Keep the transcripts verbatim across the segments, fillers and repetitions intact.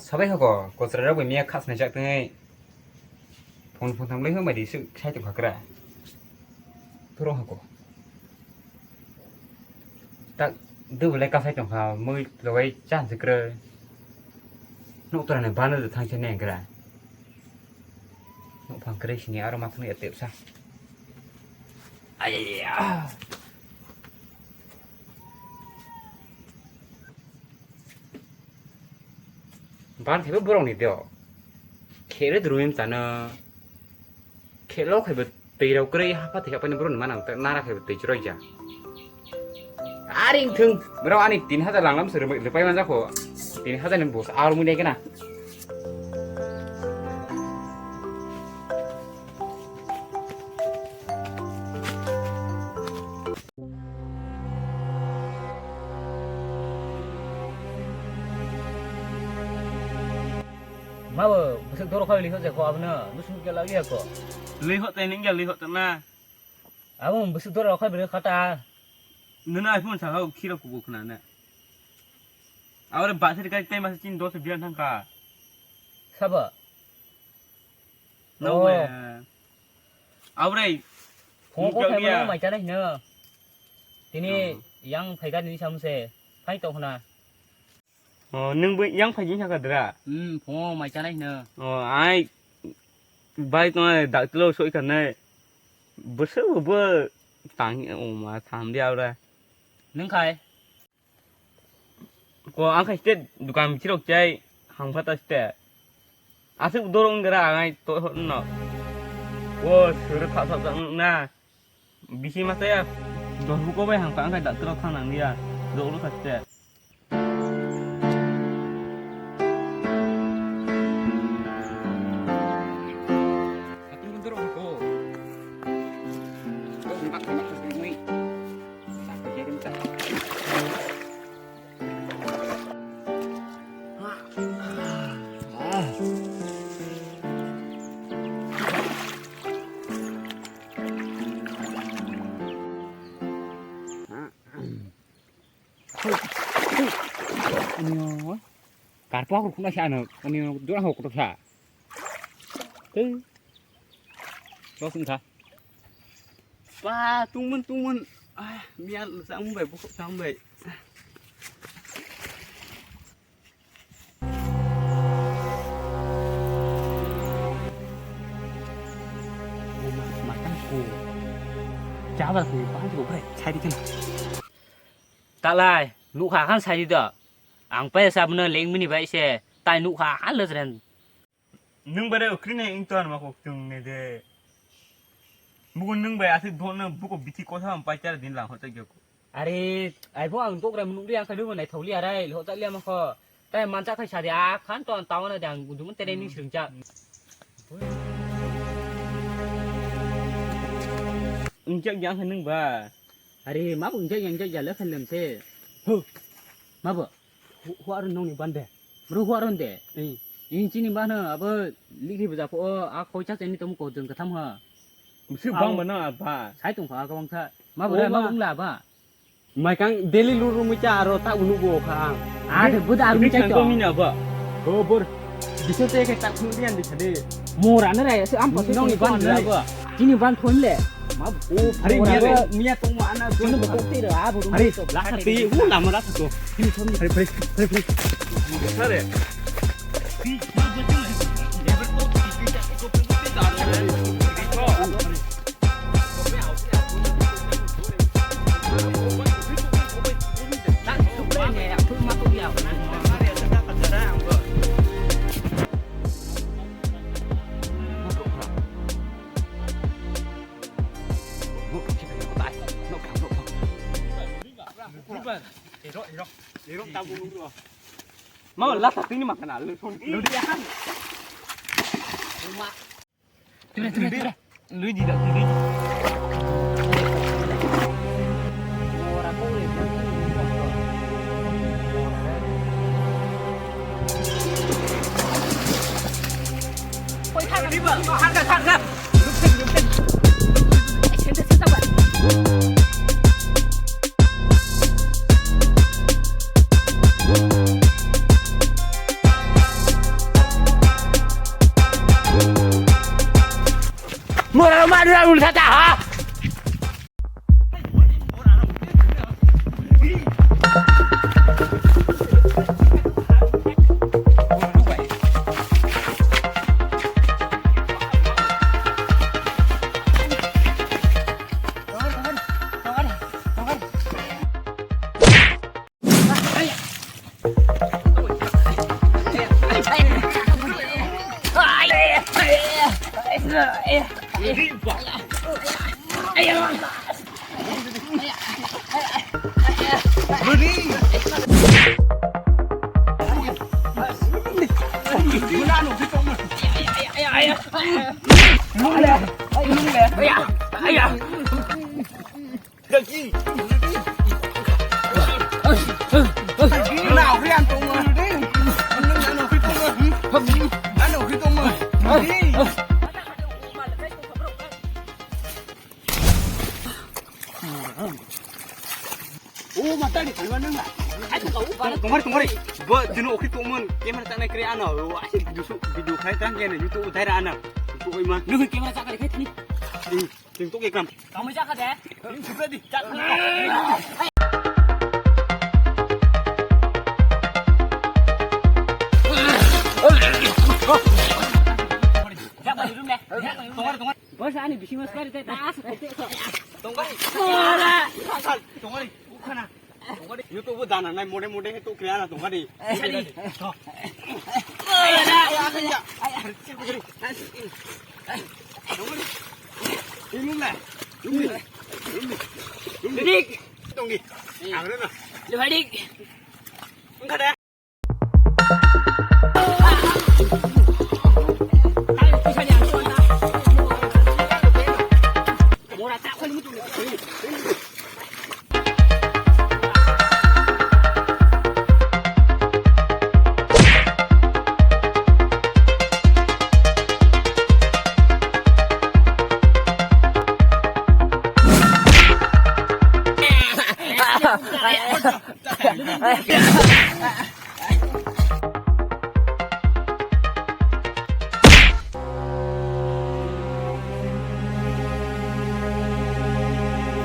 Sabai hoko, kochra rok bai miya khas nai jak tengwi. Phone phone thamlai hwn bai di suk sai tong khakra. Thoro hoko. Tak dubulai kasai tong kha, mui logai chan se kre. Nuk tora ne bano de thang se ne gra. Nuk phang kre sini aro ma thang ya tep sa. Ayaya. Ban khaibo borok ni deo. Khere druim chano. Khelo khaibo tei rok kwrwi hapha tei hapha ni borok ni mana nara khaibo tei chiroi ja. Aring thung. Borok ani tin hajar langlam se rwpai manjak kho. Tin hajar ni bus ar mui nai gana. Mabo bwswk doro khai lihok jai kho abono, bwswk khe lak liya kho. Lihok tai ningya lihok tana. Abo bwswk doro khai bwrwi khata. Nuna iPhone saka khira kubu khna na. Awre basir kai tai masa chin dos biyan thangka. Sabo. No Oh. way. Awre. Phone ko Nukjak khai liya. Mano mai chana hino. Tini Oh. Yang phai gani samse. Phai to khna. Oh, nung bo yang phai jin saka dra. Hmm, phone mai chana hino. Oh, ai. Bai to doctor lo soi kanai. Bwswk bo tang o ma tham dia ora. Nung khai. Ko ang khai state dukan bichirok chai hangpha ta state. Aswk dorong dera ang ai to no. O sura tha tha tha na. Bisi ma ta ya. Dor buko bai hangpha ang khai doctor thang nang dia. Dor lu ta state. Karpo aku kuna sa ano, ani dua hok to sa. Tei. Los wngkha. Ba, tungmon, tungmon. Ah, miya lwsa wng bai, bukhuk sa wng bai. Matang ko. Jaba ko, ba ko, bre, chai di kan. Talai, nukha khan sai di do. Ang paisa bwno lengmini bai se, tai nukha khan lwsren. Nwng bai rw kri nai wng ton ma kok tung ne de. Bugun nwng bai aswk dhon nw buko bithi kosa ham pai char din lang hochak yok. Are, aibo ang dok rai munuk ri ang khai nwng nai thok li arai, hochak li ama kho. Tai mancha khai sadi a khan ton tawana de ang gudumun tere ni sringcha. Wng jak yang khai nwng ba. Are, ma bo wng jak yang jak ya le khai lem se. Ho. Ma bo. Hu-, huaro nongni bande. Bro huaro de. Ei. Ini chini bano abo likri bwja pho o, a khoi chak chani tomo ko jeng katham ha. Bisi bang bana ba. Sai tong kha kabang kha. Ma bo O re, ma ma. Ungla ba. Maikang daily luru mucha aro ta unu bo kha ang. A de buda aru mucha to. Ko mina ba. Ko bor. Biso te ke tak phung rian di sade. Mora na rai, se am pasi nong ni ban na ba. Chini ban thon le. Ma o phari mora miya ba. Miya tong ma ana. Chini ba ko te ra, a bo. Phari la sa te, u la ma la sa to. Chini thon ni. Phari, phari, phari, phari. Sare. Mau lasa tini makan alu. Ludi ahan. Tira, tira, tira. Lui di dak, lui di. Koi kha, kha, kha, kha. O matari tongma nang na. Ai tongka u ba. Tongmari tongmari. Bo dino okhi tongmon camera tangnai kre ano. Asi video su video khai tang kene YouTube uthai ra ano. Ko ima. Nung camera chakari khai thani. Ting ting tok ekam. Kamu chakha de. Ting suka di. Chak. Chak ba dulu me. Tongmari tongmari. Bos ani bisingo sari tei ta asa khaite so. Tongbai. Ora. Tongbai. Ukhana. Tongbai. YouTube dana nai mode mode he to kriya na tongbai. Sari. Ora. Ilum na. Ilum. Ilum. Dik. Tonggi. Angre na. Lebadik. Engkada.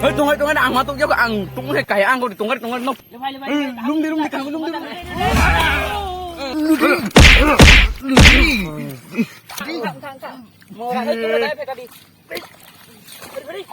Hei, tongai, tongai, ang matuk ya, ang tongai, kaya, ang kau di tongai, tongai, no. Lum di, lum di, kang, lum di, lum di. Thang, thang, thang. Mora, hei, tongai, dai, peta di. Beri, beri.